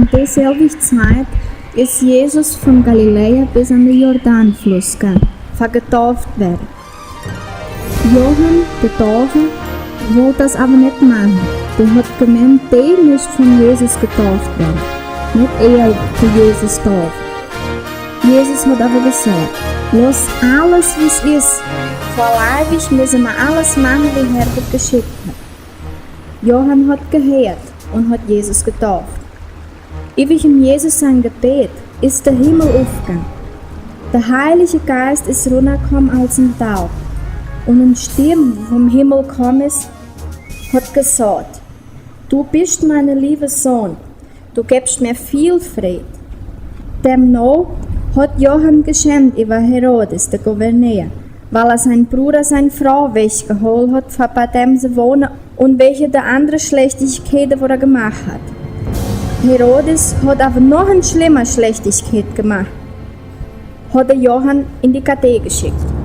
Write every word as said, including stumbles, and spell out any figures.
Óm deeselwig Ziet es Jesus von Galiläa bes aun de Jordanfluss jegangen, fa jedeept woaren. Johann de Deepa wull daut oba nich moaken. Dee haud jemeent, dee must von Jesus jedeept woaren, nich hee de Jesus deepen. Jesus haud oba jesajcht: Lost aules, waut es, fa leew ekj, mott ekj mau aules moaken, waut Herr mie jeschekjt haft. Johann haud jeheat un haud Jesus jedeept. Äwa Jesus sien Jebäd es de Himmel oppjegonen. De Heilje Jeist es runnerjekomen aus eene Doov. Un eene Stemm vom Himmel kjeem, haud jesajcht: Du best mien leewa Sän, du jefst mie väl Freid. Doano haud Johann jeschendat äwa Herodes, de Gouverneur, wiels hee sien Brooda siene Fru wajchjeholt haud von bie däm to wonen un wäajen de aundre Schlajchtichkjeiten, waut hee jemoakt haud. Herodes haud oba noch eene schlimre Schlajchtichkjeit jemoakt, haud Johann en de Kajtäj jeschekjt.